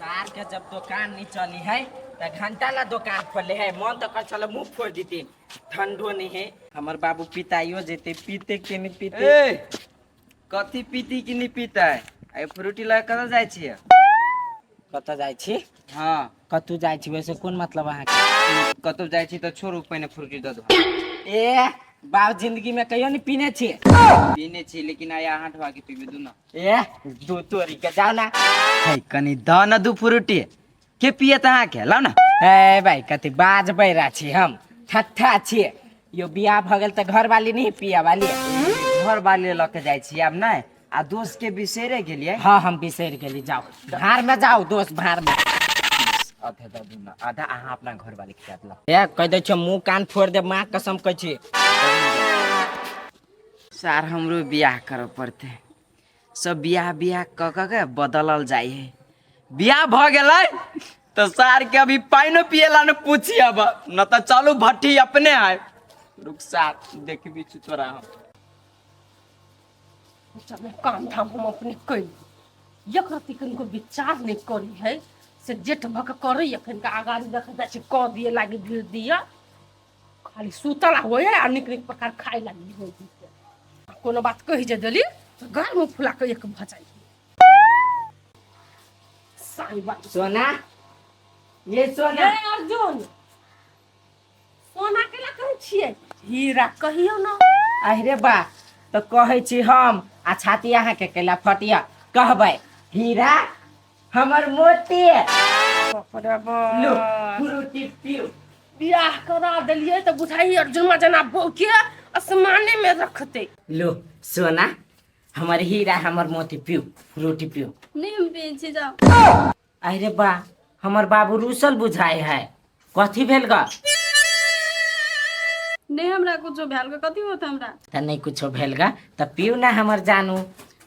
सार के जब दुकान नहीं चली है त घंटा ला दुकान खोले है, मन तो कर चलो मुंह फोड़ देते। ठंडो नहीं है, हमर बाबू पिताइयो जेते पीते के नहीं पीते। ए कथी पीती कि नहीं पीता है? आई फ्रूटी लगा कतऽ जाइ छियै? कतऽ जाइ छी? हाँ। कतू जाइ छी वैसे कोन मतलब अहाँके? कतौ जाइ छी तऽ छोड़ू, पहिने फ्रूटी दऽ दो। ए बाप जिंदगी में कहियो नहीं पीने छी। पीने छी लेकिन आइ अहाँ ढुआ के पीबे दू ना। ए दू तोरी के जाओ ना। है कनी दऽ न दू फ्रूटी के पियत अहाँके, लाउ ना। ए भाई कथी बाज बैरा छी, हम ठट्ठा छी। यो बियाह भऽ गेल तऽ घर वाली नहीं पिया वाली। घर वाली लऽ के जाइ छी आब नहि, आ दोस्त के बिसरे गेलियै। हाँ हम बिसरि गेली, जाओ भार में, जाओ दोस्त भार में। आधा दऽ दू ना, आधा अहाँ अपना घर वाली के दऽ। ए कह दै छियो मुंह कान फोड़ दे, माँ कसम कहै छी। सार हमरो बियाह करऽ पड़तै, सब बियाह बियाह कऽ कऽ के बदलल जाइ है। बियाह भऽ गेलै तऽ सार के अभी पानिओ पियला ने पूछी अब न तऽ चलू भट्ठी अपने आय। रुक सार देखबी छी तोरा हम। जब काम धाम हम अपने कैली एक रत्ती कनिको विचार नहि करी है से जेठ भऽ कऽ करै एखन के आगाड़ी देखै जाइ छै कऽ दिए लागी भीड़ दिअ, खाली सुतल होइ है आ नीक नीक प्रकार खाय लागी होइ। कोनो बात कहि जे देली तऽ गाल मुँह फुला कऽ एक भऽ जाइ साई बात। सोना ये सोना। ए अर्जुन सोना केला कहै छियै, हीरा कहियौ ने। अरे बा तऽ कहै छी हम आ छाती अहाँके केला फटिया, कहबै हीरा हमर मोती। बाप रे बाप। लो फ्रूटी पिउ। बियाह करा देलियै तऽ बुझाइ अर्जुनमा जेना बहू के आसमाने में रखतै। लो सोना हमर हीरा हमर मोती, पिउ फ्रूटी पिउ। नहीं हम पिए छी, जाओ। अरे बा हमर बाबू रूसल बुझाइ है, कथी भेल गा? नहीं हमरा कुछो भेल ग, कथी होत हमरा? तऽ नहीं कुछो भेल गा तऽ पिउ ना हमर जानू।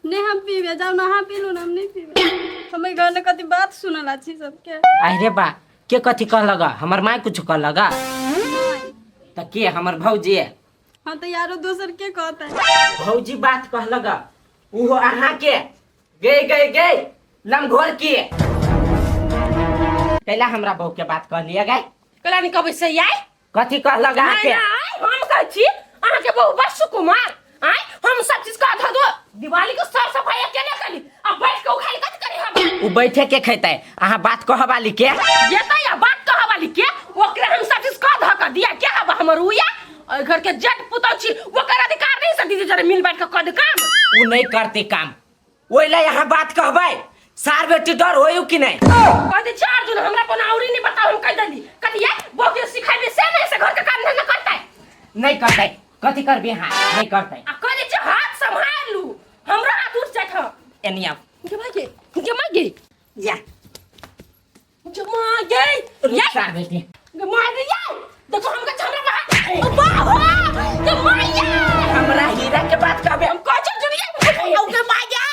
नहीं हम पीबे, जाओ ना अहाँ पीलू ना, हम नहीं पीबे। हमें घर में कथी बात सुनला छी सबके। अरे बा के कथी कहलक गा? हमर माय कुछो कहलक गा? नहीं। तऽ के हमर भौजी? हाँ तो यारो दोसर के कहता है। भौजी बात कहलक गा उहो अहाँ के गई गई गई लमघोर के कैला हमरा बहू के बात कहलिए गई? कला नहीं कहबै से आइ। कथी कहलक अहाँ नहीं के? आइ हम कहै छी अहाँके बहू बड़ सुकुमार आइ, हम सब चीज कह धऽ दो, दिवाली के साफ सफाई अकेले करी आ बैठ के उखाड़ी कथी करी हम? उ बैठे के खेतै, अहाँ बात कह वाली के जेतै आ बात कह वाली के ओकरे हम सब चीज कह धऽ के दिया के हब हमर उया ओहि घर के जेठ पुतौ छी, ओकर अधिकार नहीं से दीदी जरे मिल बैठ के कह दे काम। उ नहीं करते काम, ओहि ला यहाँ बात कहबै सार बेटी डर होयु कि नहीं? कह दे छी अर्जुन हमरा कोनो औरी नहीं बताओ, हम कह देली कथी ये बहू के सिखाइबे से नहीं से घर के काम धंधा करतै। नहीं करतै कथी करबी अहाँ, नहीं करतै। आ कह दे छी हाथ सम्हार लू, हमरा हाथ उठ जात ह। एनी आउ। गे माय गे, गे माय गे। या। गे माय गे। रुक या। सार बेटी। गे माय गे या। देखो हमका हमरा बाहर। ओ बा हो। गे माय गे। हमरा हीरा के बात कहबे। हम कह छी जुनिया। ओ गे माय गे।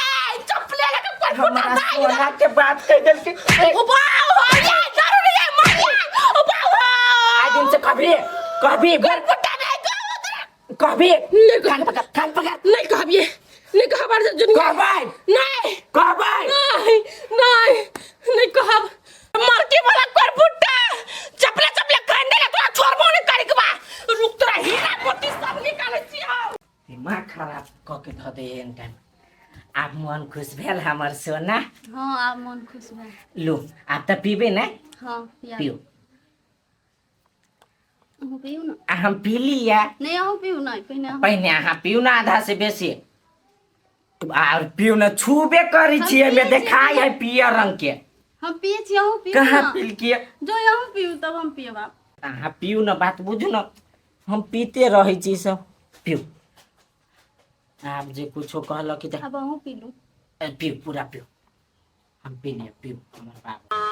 चप्पले लगे पर फुटा हमरा दाई। सोना के बात कह देलके। ओ बा हो या दारू रे माय गे। ओ बा हो। आज दिन से कभी कभी घर फुटा नहीं गो। कभी नहीं कान पकड़, कान पकड़। नहीं कहबिए, नहीं कहब अर्जुन। कहबै। नहीं। कहबै। नहीं नहीं नहीं कहब। मरकी वाला कर बुट्टा चपले चपले कान देले तोरा छोड़बो नहीं करी के बा, रुक तोरा हीरा मोती सब निकाले छी हम। दिमाग खराब क के धऽ दे एन टाइम। आब मन खुश भेल हमर सोना? हाँ आब मन खुश भेल। लो आब तऽ पीबे ने? हाँ पिया। पियो। अहूँ पियू ना। आ हम पी लिया। नहीं अहूँ पियू ना, पहिने अहूँ। पहिने अहाँ पियू ना आधा से बेसी आर पियू ना, छूबे करै हम छियै एमे पियै छियै। देखाय है पियर रंग के। हम पिए छी, अहूँ पियू कहाँ ना। पिलकिए? जो अहूँ पियू तब हम पियब आब। अहाँ पियू ना, बात बुझू ना, हम पीते रहै छी सब। पियू आब जे कुछो कहलक कि आब अहूँ पी लू। पियू पूरा पियू, हम पी लिअ पियू हमर बाबू।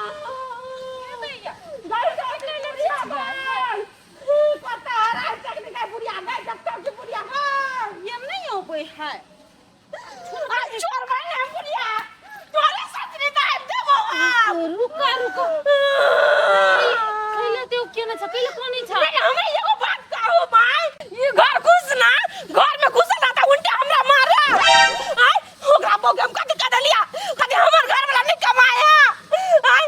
रुका रुका, कैला ते केना छ, कैला कोनी छ? हमरा एगो बात कहू माय, ई घर घुस ना, घर में घुसल रहता उल्टे हमरा मारे आय। ओकरा बहू के हम कथी कह देलिया? कथी हमर घर वाला नहीं कमाया आय?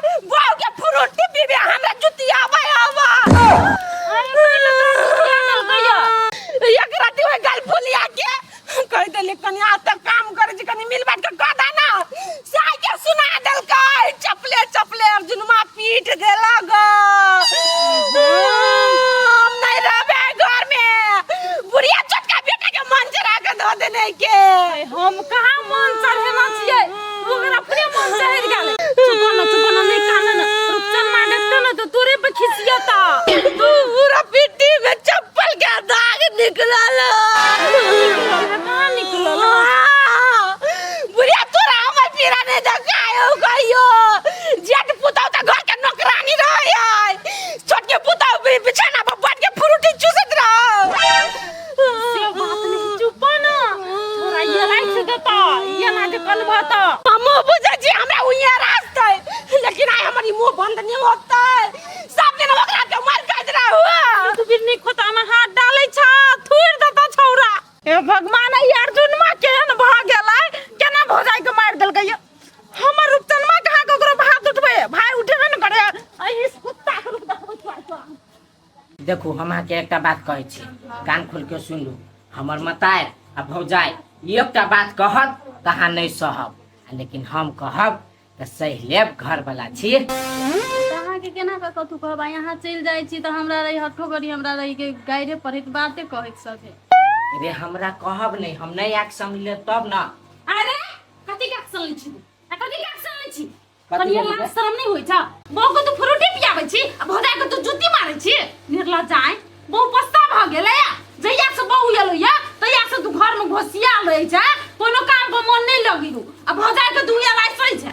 नहीं होता सब दिन ओकरा के मार काट रहा हुआ। तू फिर नहीं खोता में हाथ डालै छ, थुर देता छौरा। हे भगवान, ई अर्जुनमा केहन भ गेलै, केना भौजाई के मारि देलकै? हमर रूपचनमा कहाँ ककरो हाथ उठबै, भाई उठेबे ने करे। एहि कुत्ता के रूप देखबै छौ आइ तोरा। देखू, हम अहाँके एकटा बात कहै छी, कान खोल के सुन लू। हमर मताय आ भौजाइ एकटा बात कहत तऽ अहाँ नहि सहब, आ लेकिन हम कहब तऽ सहि लेब, घरवला छी। तऽ अहाँके केना कऽ कथू कहब? आ यहाँ चलि जाइ छी तऽ हमरा रही हठो करी, हमरा रही के गाइरे पढ़ैत बाते कहैत सभे। रे, हमरा कहब नहि, हम नहि एक्शन लेब तब ने। अरे, कथी के एक्शन लै छी तू? आ कथी के एक्शन लै छी? कथी कनिए भेलै? लाज शरम नहि होइ छ? बहू के तू फ्रूटी पियाबै छी आ भौजाई के तू जूती मारै छी। निर्लज्ज आइ बहु पस्ता भऽ गेलै। जहिया से बहू एलो या तहिया से तू घर में घोसिया रहै छै, कोनो काम पर मन नहि लगै हौ, आ भौजाई के तू एला सही छै।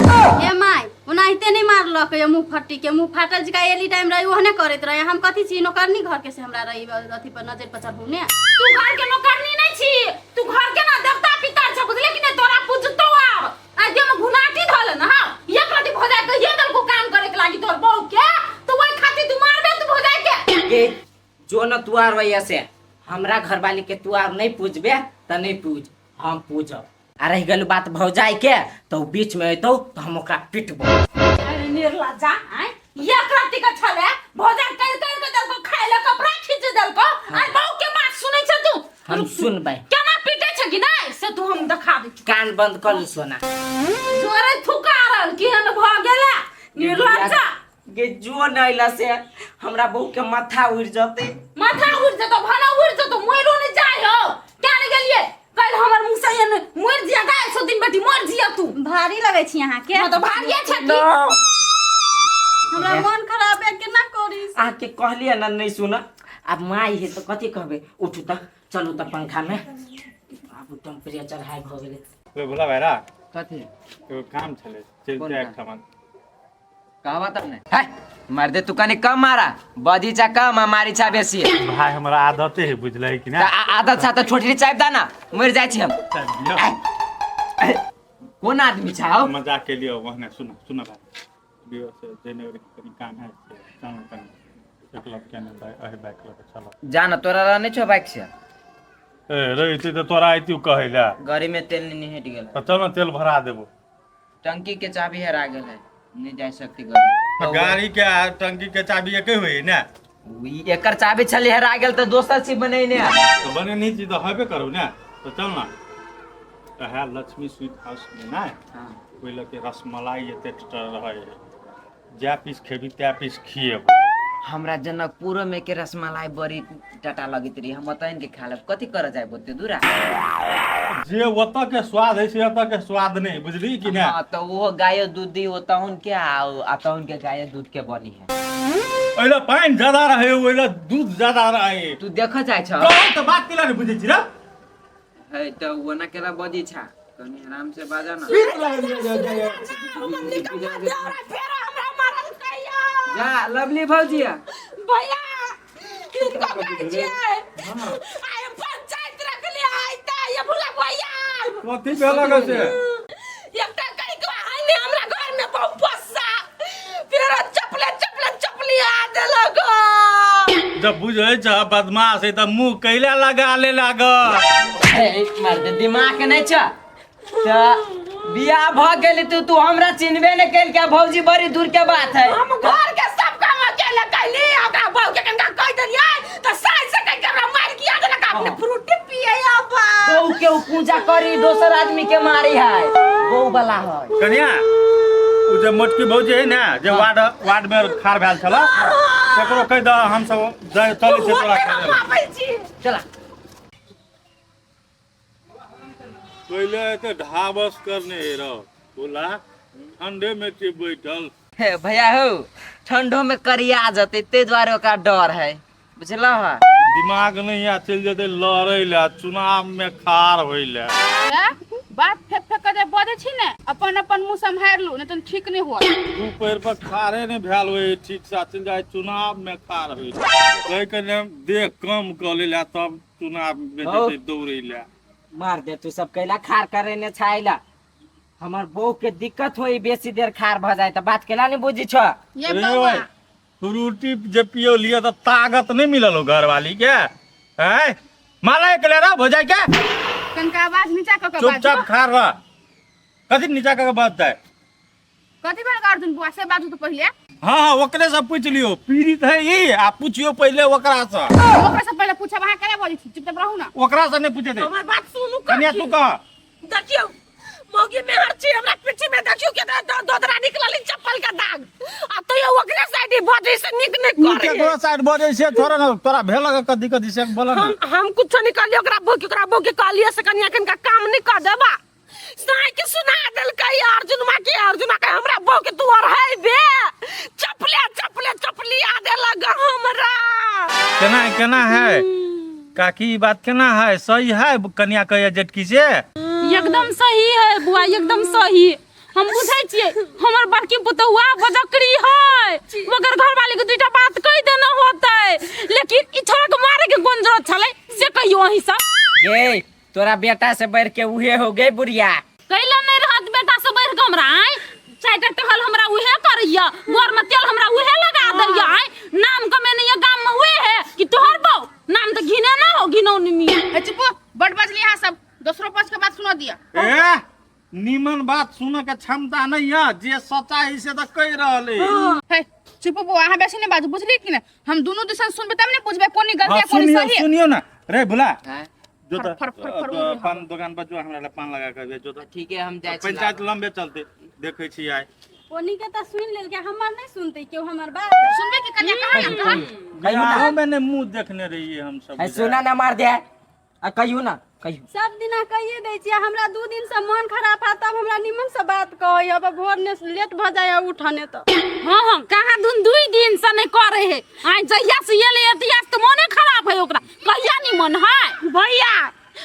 ए माय, ओनाहिते नहि मारलक ये मुँह फट्टी के। मुँह फाटल जका एली टाइम रही ओहने करैत रहे। हम कथी छी, नौकरनी घर के से हमरा रही अथी पर नजर पर चढ़ू ने? तू घर के नौकरनी नहीं छी, तू घर के ना देवता पितर छ, बुझले कि नहीं? तोरा पूजतो आब आ जे में घुनाटी धल न। हां, एक राति भौजाई के ये दल को काम करे के लागी तोर बहू के, तो ओइ खातिर तू मारबे तू भौजाई के? के जो न तुआर वैया से हमरा घरवाली के तुआर नहीं पूजबे त नहीं पूज, हम पूजब। आ रहि गेल बात भौजाई के, तो बीच में अयतौ तो हम ओकरा पिटबो। अरे निर्लज्जा, आय एक राति के छले भौजाई कर कर के देलको, खाय ले कपड़ा खींच देलको, आ बहू के बात सुनै छ तू? हम सुनबै। केना पीटे छ कि नहीं से तू हम देखा दै छी। कान बंद कर लू सोना। जोरे थुका रहल केहन भ गेला निर्लज्जा। गे, जो न अइला से हमरा बहू के माथा उड़ जतै। माथा उड़ जतो, भाना उड़ जतो, मरो नहीं जाय हो। क्या नहीं गेलिए कल हमर मुंह से एहन मर जिया गाय सो दिन बेटी मर जिया तू। भारी लगै छी अहाँके। हां, तो भारिये छै की? हमरा मन खराब है, केना करी? अहाँके कहलियै ने, नहि सुन। आब माय है तऽ कथी कहबै? उठू तऽ, चलू तऽ पंखा में। आब टेम्परेचर हाई भऽ गेलै। रे भोला भाइरा। कथी? एगो काम छलै, कोन चलते काम? एकठाम। कहवा तब ने है। मार दे तू कनी कम मारा, बगीचा कम आ मारी छा बेसी। भाई, हमरा आदते है, बुझलै कि तऽ ना? आदत छा तऽ छोटरी चाय दा ना, मर जाइ छी हम। चाय दियौ। कोन आदमी छा हौ? मजाक के लिए ओहने। सुन सुन भाई, दियो से जयनगर के कनी काम है से चलू कनी एक लग के ने भाई, अहे बाइक लऽ के चलो। जा ना, तोरा रहने छौ बाइक से? ए, रहितै तऽ तोरा अयतौ कहै लए? गाड़ी में तेल नहीं हट गेल। तऽ चल ने, तेल भरा देबो। टंकी के चाबी हेरा गेल है, नहीं जा सकती गाड़ी। गाड़ी के आ टंकी के चाबी एके होइ ने? ई एकर चाबी छली, हेरा गेल तऽ दोसर छी बनेने। तऽ बने नहीं छी तऽ हेबे करू ने। तऽ चल ना, तऽ है लक्ष्मी स्वीट हाउस में ने, ओहि लऽ के रसमलाई एते रहै है, जै पीस खेबी तै पीस खिएबो। हमरा जनकपुरो में के रसमलाई बड़ी टाटा लगैत रही, हम ओतऽ के खा लेब। कथी करऽ जायब ओते दूरा? जे ओतऽ के स्वाद है से एतऽ के स्वाद नहीं, बुझली कि ने? हाँ, तऽ ओहो गाय दूध दी ओतहुन के आ तहुन के गाय दूध के बनी है। ओहि पानि ज्यादा रहे, ओहि दूध ज्यादा रहे। तू देखऽ जाइ छ? कहू तऽ बात केला नहि बुझै छी रे। है तऽ ओना केला बजी छा, कनी आराम से बाजा ना। फेर हमरा मारल कहिया। जा लवली भौजी। भैया, हिनको कहै छियै, आइ हम पंचायत रखले आइ तऽ ये भुला भैया। कथी भेलक से? एकटा कनिकवा आइले हमरा घर में बहु पस्सा, फेर चपले चपले चपली आ देलक। जब बुझै छ बदमाश है तऽ मुँह कैला लगा ले लाग। हे, मार दे, दिमाग नहीं छ तऽ बियाह भ गेल तू तू हमरा चिन्हबे ने कैल के भौजी, बड़ी दूर के बात है। हम घर के सब काम अकेले कैली, ओकरा बहू के कनिका कहि देलियै तऽ साइ से कहि के हमरा मारि किया देलक। अपने फ्रूटी पिए अब। बहू के उ पूजा करी, दोसर आदमी के मारी है, बहू वाला है। कनिया, ओ जे मोटकी भौजी है ने, जे वार्ड वार्ड में खार भेल छल, तकरो कहि दह, हम सब चलै छियै तोरा हम खाय। आबै छी। चला। पहिले एते ढाबस करने रह बोला, ठंडे में छी बैठल। हे भैया हो, ठंडो में करिया जते, ते दुआरे ओकरा डर है, बुझलह है? दिमाग नहीं आ, चलि जेतै लड़ै लए, चुनाव में खार होइ लए। बात फेंक फेंक के जे बजै छी ने, अपन अपन मुंह सम्हारि लू, नहि तऽ ठीक नहि होत। दू पैर पर खारे नहि भेल होइ ठीक से, चलि जाइ चुनाव में खार होइ कहै के ने, देह कम कऽ लै लए तब चुनाव में हौ। जेतै दौड़ै लए। मार दे, तू सब कैला खार करे ने छाइला? हमर बहू के दिक्कत होई बेसी देर खार भ जाए त बात केला नहीं बुझी छ। ये रे बौआ ओए, फ्रूटी जे पियो लिअ तऽ ताकत नहीं मिलल हो घरवाली के हैं माला एक ले रहा हो जाए क्या? कनका आवाज नीचा क के बाजू। चुपचाप खा रहा कथी नीचा का बात है? कथी भेल अर्जुन बुआ से बाजू तो पहिले। हाँ हाँ, ओकरे से पूछ लियो, पीड़ित है ई, आ पूछियो पहिले ओकरा से। ओकरा से पहिले पूछब, अहाँ केना बजै छी? चुपचाप रहू ना। ओकरा से नहीं पूछे थे। हमर बात सुनू। कन्या तू कह। देखियौ मौगी में हर चीज हमरा पीछे में देखियौ के दोदरा निकलल ई चप्पल के दाग आ तैयो ओकरे साइड ही बजै से नीक नहीं तू करे। केकरो साइड बजै से थोड़ा ना तोरा भेल कथी कथी से बोल ना। हम कुछ नहीं कहलियै ओकरा बहू के, ओकरा बहू के कहलियै से कनिया कनिका काम नहीं कर देबा, साई के सुना देलकै अर्जुनमा के, अर्जुनमा के हमरा बहू के तू और है बे चपले चपले चपलिया देलक हमरा। केना केना है काकी, ई बात केना है, सही है कन्या कहिया जेटकी से? एकदम सही है बुआ, एकदम सही। हम बुझै छियै हमर बड़की पुतहुआ बजकरी है, मगर घरवाली के दुईटा बात कहि देना होतै, लेकिन ई छोरा के मारे के कोन जरूरत छलै से कहियो अहीं सब। गे तोरा बेटा से बढ़ के उहे हो गई बुढ़िया। कैला नहीं रहत बेटा से बढ़ के हमरा? आय चारिटा टहल हमरा उहे करैया, गोर में तेल हमरा उहे लगा दैया, आय नाम कमेने ये गाम में उहे है कि तोहर बहू नाम तो घिने ना हो घिनौनी मियां। ए चुप, बड़ बजली अहाँ सब, दोसरो पक्ष के बात सुना दिया। ए नीमन बात सुन के क्षमता नहीं है, जे सच्चाई से तो कह रहल है। हे चुप बुआ, अहाँ बेसी नहीं बाजू, बुझली कि ने? हम दुनू दिसन सुनबे तब ने बुझबे कोनी गलती हाँ, है कोनी सुनियो सही है। सुनियो ना रे भुला हाँ? जो तो फर, फर, फर, फर, पान दुकान पर जो हमरा ला पान लगा के जो तो ठीक है, हम जाइ छी। पंचायत लंबे चलते देखै छी आइ। ओनी के तऽ सुनि लेलकै, हमर नहि सुनतै केओ हमर बात? सुनबे कि कन्या कहाँ ना कहाँ। कहियो ना। बियाहो में ने मुंह देखने रहिए हम सब। है सुना ना मार दे आ कहियो ना कहियो। सब दिना कहिए दै छियै, हमरा 2 दिन से मन खराब है तब हमरा निमन से बात कहै, अब भोर ने लेट भऽ जाय उठने तऽ। हाँ हाँ, कहाँ धुन 2 दिन से नहीं करे है, आइ जहिया से एलै तहिया से तऽ मोने खराब है ओकरा, कहिया निमन है? भैया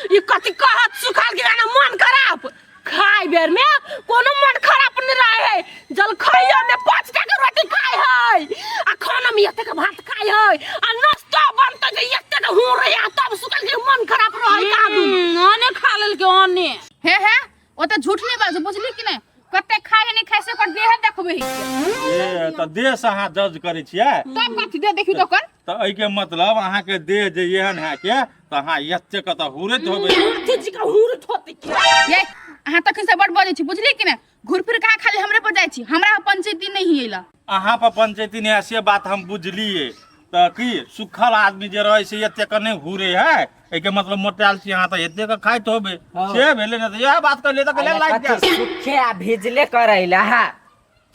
ई कथी कहत सुखाल के ना मन खराब, खाए बेर में कोनो मन खराब नहीं रहे है, जल खाइयो में 5 टा के रोटी खाए है आ खाना में एते के भात खाए है आ नाश्ता बनते जे एते के हूँ रहे आ तब सुखल के मन खराब रहे का दू। ओने खा लेलकै ओने। हे हे ओते झूठ नहीं बाजू, बुझली कि नहीं? कते खाए है नहीं खाए से ओकर देह देखबै। ए तऽ देह से अहाँ जज करै छियै? तब कथी देह देखियौ तऽ ओकर? तऽ एहिके मतलब अहाँके देह जे एहन है के तऽ अहाँ एतेक तऽ हुरैत होबै। हुरथी जी का हुरत होते के। ये अहाँ तखन से बड़ बजै छी, बुझली कि नहीं? घूर फिर कहाँ खाली हमरे पर जाइ छी, हमरा पंचायती नहीं अइला। अहाँ पर पंचायती नहीं है से बात हम बुझलिए, तऽ की सुखल आदमी जे रहै से एतेक नहि हुरे है, एहिके मतलब मोटायल छी अहाँ तऽ एतेक खाइत होबै से भेलै ने, तऽ इएह बात कहलियै तऽ कहलियै लागि कथी सुखे आ भिजले करैला हा।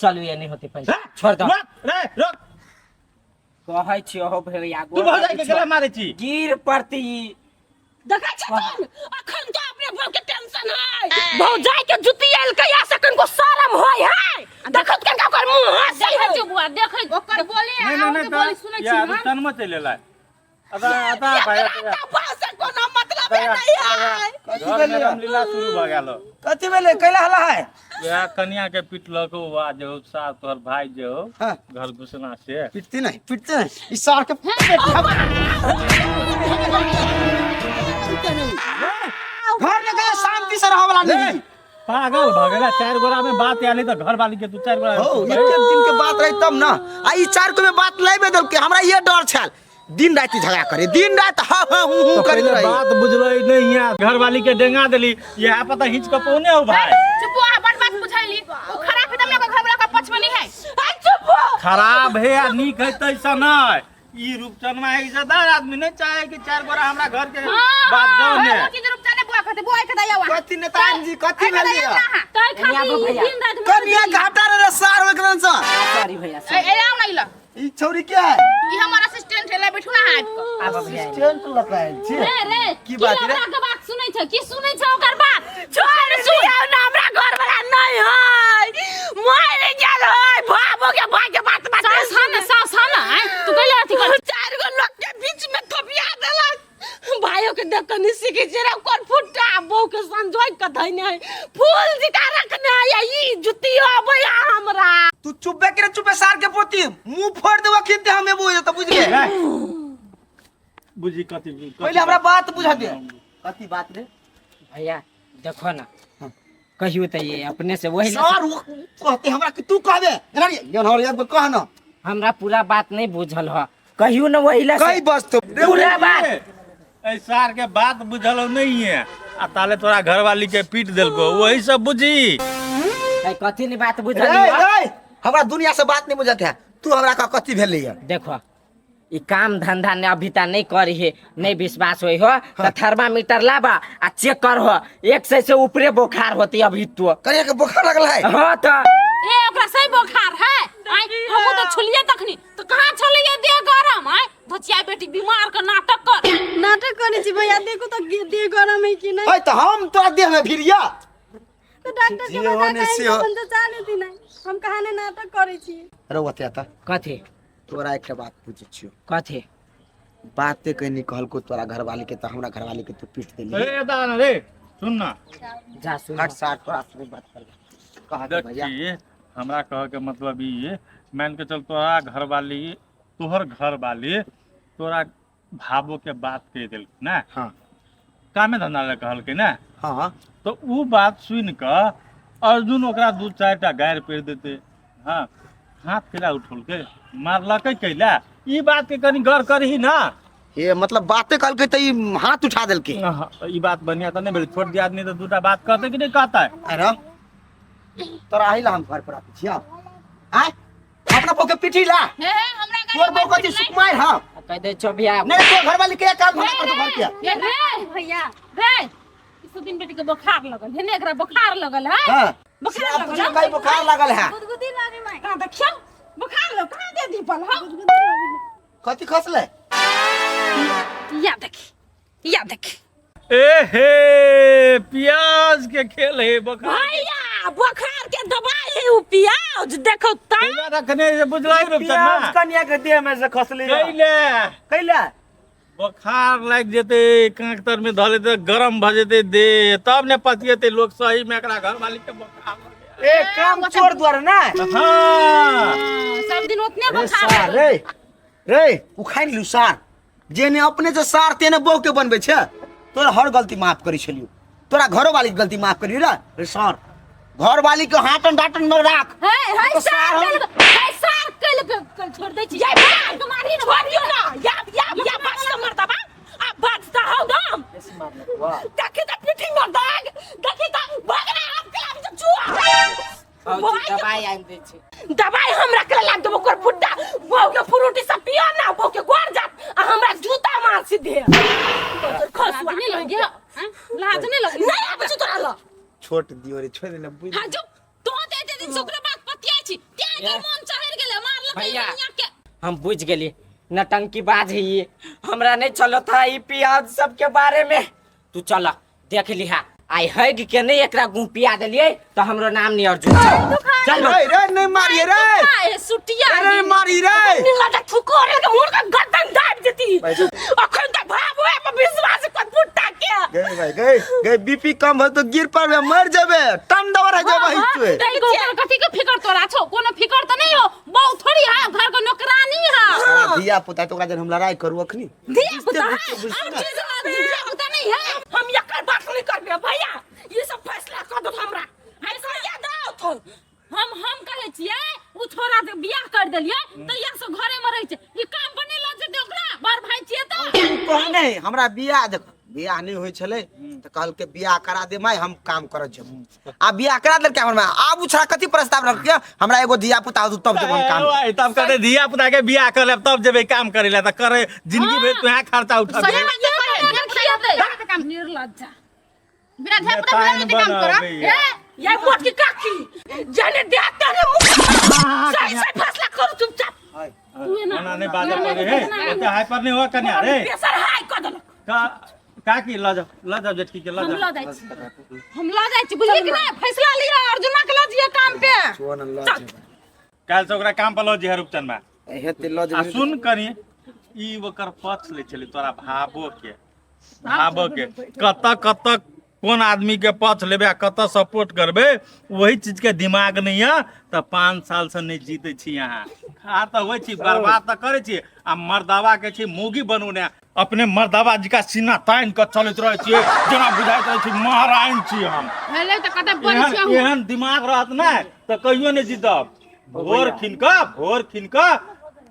चलू ये नहीं होते पंचायत, छोड़ दो। रोक रे रोक, कहै छियो हो भैया, तू भऽ जाइ के गला मारै छी गिर पड़ती। देखै छी तोन अखन तो अपने बहू के टेंशन है, भौजाई के जुती आयल कहिया से कनको शरम होय है, देखत कनका ओकर मुंह हंसै देखै है। छियौ बुआ, देखै ओकर बोली नहीं आ नहीं के बोली सुनै छी यार हम। तन मत चलि एलै। अदा अदा भाई एकरा तऽ भाषा कोनो मतलब नहीं है। घर में रामलीला शुरू भऽ गेल। कथी भेलै, कैला हल्ला है? वएह कनिया के पिटलक वा जे हो सास तोहर भाई जे हो हाँ। घर घुसना से पिटती नहीं, पिटते नहीं ई सार के घर में कहियो शांति से रह वाला नहीं। पागल भऽ गेला, 4 गोरा में बात आयल तऽ घर वाली के तू 4 गोरा हो एक दिन के बात रही तब ना, आ ई 4 को में बात नहीं बदल के हमरा ये डर छल दिन रात झगड़ा करे, दिन रात हाँ हाँ हूँ हूँ तो करैत पहिले रही। बात बुझलै नहीं है, घर वाली के डेंगा देली यह पता हिच के पौने हो भाई। चुप अहाँ बड़ बात बुझैली, ओ खराब है तब ने ओकर घर वाला के पक्ष में नहीं है। चुप खराब है आ नीक है तैसा नहीं, ई रूपचनमा है इज्जतदार आदमी नहीं चाहे कि 4 गोरा हमरा घर के बात जाओ ने। ओ चीज रूपचने बुआ कहते, बुआ के दया वहाँ। कथी नेताजी जी कथी भेल आउ ना अहाँ। तै एने आबू खाली भैया। दिन राति कनिया घाटा रे सार होय से। सॉरी भैया, ए सॉरी। ए आउ ना इला। ई छौरी के है? ई हमर असिस्टेंट है, ला बैठू ना हाथ पर। आबू भैया। असिस्टेंट लग रहा है जी। रे रे की बात रे? लफड़ा के बात सुनै छ की सुनै छ ओकर बात? छोड़ दियौ ना, हमरा घर वाला नहीं है, मर गेल है, बाबू के भाई के बात बात। सास हा ना, सास हा ना, आँय, तू कैला अथी कर? 4 गो लोग के बीच में थपिया देलक, भाइयों के देख कनी सीखी छै रे कोन फुट्टा बहू के संजोय के धइने है, फूल जिका रखने है, या ई जुतियो अबै हमरा। तू चुपे के रे चुपे सार के पोती मुंह फोड़ देबो खिनते हम एबो त बुझ गे। बुझी कथी कथी पहिले हमरा बात बुझा दे, कथी बात रे? भैया देखो ना, कहियो तऽ ये अपने से वही ना- सर वो कहते हमरा कि तू कहबे एना रे एना रे एक बेर कह ना। हमरा पूरा बात नहीं बुझल ह, कहियो न वही ला से। कई बस तो पूरा बात ऐ सार के बात बुझल नहीं है आ ताले तोरा घरवाली के पीट देलको, वही सब बुझी। ऐ, कथी नहीं बात बुझल रे ह? रे हमरा दुनिया से बात नहीं बुझत है, तू हमरा का कथी भेलै है? देखो ई काम धंधा ने अभी ता नहीं करी है, नहीं विश्वास होई हो तो थर्मामीटर लाबा आ चेक कर हो, 100 से ऊपरे बुखार होती अभी तो। करिया के बुखार लगल है? हाँ तो ए ओकरा सही बुखार है। आय हमहू तो छुलिए तखनी तो कहाँ छलिए देह गरम। आय धोचिया बेटी बीमार के नाटक कर। नाटक करै छी भैया, देखू तो देह गरम है कि नहीं। ऐ तो हम तोरा देह में भिरिया तो डॉक्टर के जे बता होने के से हो। अपन तो चालू थी नहीं, हम कहाँ ने नाटक करै छी। रे ओते त कथी? तोरा एकटा बात पूछै छियौ। कथी? बाते कहीं कहलको तोरा घरवाली के, तो हमरा घरवाली के तू पीट देली। ए दादा रे सुन ना, जा सुन। हट सार तोरा से बात कर कह दे भैया। देखी हमरा कह के मतलब ई मान के चल तोरा घरवाली, तोहर घरवाली तोरा भाबो के बात कह देल ना। हाँ। कामे धंधा ले कहलकै ना। हाँ। तो ऊ बात सुन के अर्जुन ओकरा दू चारि टा गारि पढ़ि देते। हाँ हाथ कैला उठौलकै, मारलकै कैला, ई बात के कनी गौर करही ना। ये मतलब बाते कहलकै तऽ ई हाथ उठा देलकै। हाँ, ई बात बढ़िया तऽ नहि भेलै, छोट दियादनी तऽ दूटा बात कहतै कि नहि कहतै? अरे तोरा आही ला हम घर पर आबै छियौ। आय अपना बहू के पीठी ला। हे हे हमरा गाड़ी तोर बहू कथी सुकुमार हौ? कह दे छौ भैया। नहीं तोर घरवाली के काम धंधा करतो घर के। हे रे भैया। रे इस दिन बेटी के बुखार लगल है ने, एकरा बुखार लगल है। हां। बुखार आप लगल पूछो है। कहीं बुखार लगल है। गुदगुदी लागे माई। कहाँ देखियौ बुखार लग कहाँ दे the people हौ? कथी खसले? या देखी या देखी। ए हे प्याज के खेल है बुखार। भैया बुखार के दवाई है उ प्याज देखो ता। कैला रखने से बुझलाई रूप प्याज कनिया के देह में से खसली। कैले कैला बुखार लागि जेतै, कांख तर में धऽ लेतै, गरम भऽ जेतै देह, तब ने पतियेतै लोक सही में एकरा घरवाली के बुखार लगैया। ए काम चोर द्वारा ना। हाँ। सब दिन उतने रे बुखार सार रे रे उखाड़ि लियौ सार, जेने अपने से सार तेने बहू के बनबै छै। तोरा हर गलती माफ करै छलियौ, तोरा घरोवाली के गलती माफ करी रे। रे सार घरवाली के हाटन डाटन में राख। हे हे तो सार सार हम- कल हे सार कल कल छोड़ दै छी। ये भैया तुम्हारी छोड़ दियो ना। या या या बात से मरता बा आ बात ता हो दम। देखी त पीठी में दाग, देखी त भगना हम के लाग चुआ। भौजी दवाई आनि दै छी। दवाई हमरा के लाग देबो ओकर बुड्ढा बहू के फ्रूटी सब पियो ना, बहू के गोर जात आ हमरा जूता मार सीधे। खसुआ लाज नहीं लगे लाज नहीं लगे। नहीं आबै छी तोरा लग। छोट दियो रे, छोड़ देने बुझ। हां जो तो दे दे दिन ओकरा बात पतियाई छी त्या के मन चढ़ गेले मारलकै भैया। दुनिया के। हम बुझ गेली नटंकी बाज है ये, हमरा नहीं चलो था ई प्याज सब के बारे में। तू चल देख लिहा आई हैग के नहीं एकरा गुं पिया देलिए तो हमरो नाम नहीं अर्जुन। चल रे रे नहीं मारिए रे। ए सुटिया रे मारी रे। निला त थुको रे के मुड़ के गर्दन दाब देती। अखन त भाव होए पर विश्वास कर बुड्ढा के। गए भाई गए गए, बीपी कम हो तो गिर पड़बे मर जेबे, टन दबर हो जेबे तू। तै को कथी के फिकर तोरा छौ? कोनो फिकर त नहीं हो, बहु थोड़ी है घर के नौकरानी है। सारा धिया पुता तो ओकरा जन हम लड़ाई करू अखनी। धिया पुता है, बुझते हम ना। चीज धिया पुता नहीं है। हम एकर बात नहीं करबे भैया, ये सब फैसला कर दो हमरा। ऐसा याद आओ तो हम कहै छियै उ छोरा के बियाह कर देलियै त या से घरे में रहै छै, ई काम पर नहीं लऽ जेतै ओकरा, बड़ भाई छियै त। कह नहीं हमरा बियाह देख बियाह नहीं होई छलै त कहलकै बियाह करा दे माय हम काम करत जेबो। आ बियाह करा देलकै हमर माय, आब उ छोरा कथी प्रस्ताव रखके हमरा एगो धिया पुता होतौ तब जेबो हम काम। ए, तब कहते धिया पुता के बियाह कर लेब तब जेबै काम करे ला, त करे जिंदगी भरि तोहे खर्चा उठा। सही बात है, निर्लज्जा बिना धिया पुता बिना नहीं काम करा। ए ये मोट की काकी जाने दे तेरे मुंह सही सही फैसला करू चुपचाप। ओना नहीं बाजे पड़े हे, ओते हाई पर नहीं हुआ कन्या रे। प्रेशर हाई कर देलक। का काकी ल जाओ, ल जाओ जेठकी के ल हम जाओ। लऽ जाइ छी, हम लऽ जाइ छी, बुझली कि नहीं? फैसला लिअ अर्जुना के लऽ जइयै काम पे। छोड़ न ल जेबै। काल्हि से ओकरा काम पर लऽ जइहे रूपचन में। हेतै ल आ जेबै। सुन कनी ई ओकर पक्ष लै छलै तोरा भाबो के, भाबो के कतऽ कतऽ कोन आदमीके पक्ष लेबै आ कतऽ सपोर्ट करबै ओहि चीजके दिमाग नहि यऽ तऽ 5 सालसँ नहि जीतै छी अहाँ। आ तऽ होइ छी बर्बाद तऽ करै छी आ मर्दाबाके छी मौगी बनौने, अपने मर्दाबा जकाँ सीना तानि कऽ चलैत रहै छियै, जेना बुझाइत रहै छी महारानी छी हम। भेलै तऽ कतऽ बड़ एहन छी अहूँ। एहन दिमाग रहत ने तऽ कहियो नहि जीतब। भोर खिन कऽ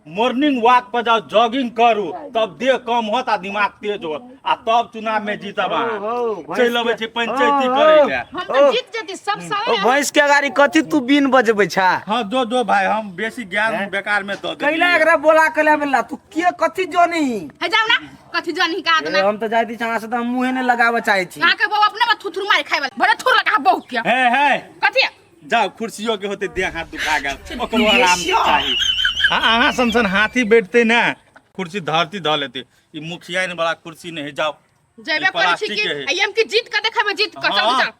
मॉर्निंग वॉक पर जाउ, जॉगिंग करू, तब देह कम होत आ दिमाग तेज होत आ तब चुनाव में जीतब अहाँ। चलि अबै छी पंचायती करै लए। हम तऽ जीत जेती सब साल। ओ भैंस के अगाड़ी कथी तू बीन बजबै छा? हाँ, जो जो भाई, हम बेसी ज्ञान बेकार में दऽ कैला देलियै। एकरा बोला के लाबे तू के कथी जानी? हे जाउ ना, कथी जानी का आदमी। हम तऽ जाइत छी अहाँ से, तऽ हम मुँहे नहि लगाबऽ चाहै छी। अहाँ के बहू अपने में थुथुर मारि खाय वाला भरे थुर लगा बहू के। हे हे। कथी? जाउ, कुर्सियो के होते देह हाथ दुखा गेल, ओकरो आराम चाही। आ अहाँ सन सन हाथी बैठते ने कुर्सी धरती धऽ लेते। ई मुखिया वाला कुर्सी नहीं है, जाओ। जेबे ई करै छी प्लास्टिक कि के है। एम की जीत के देखेबै, जीत के चल। हाँ। चल।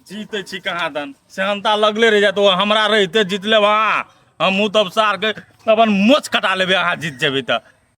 जीते छी कहाँ दन, सेहनता लगले रहि जायत। ओ हमरा रहिते जीत लेब अहाँ, हमहूँ तब सार के अपन मोछ कटा लेबै अहाँ जीत जेबै तऽ।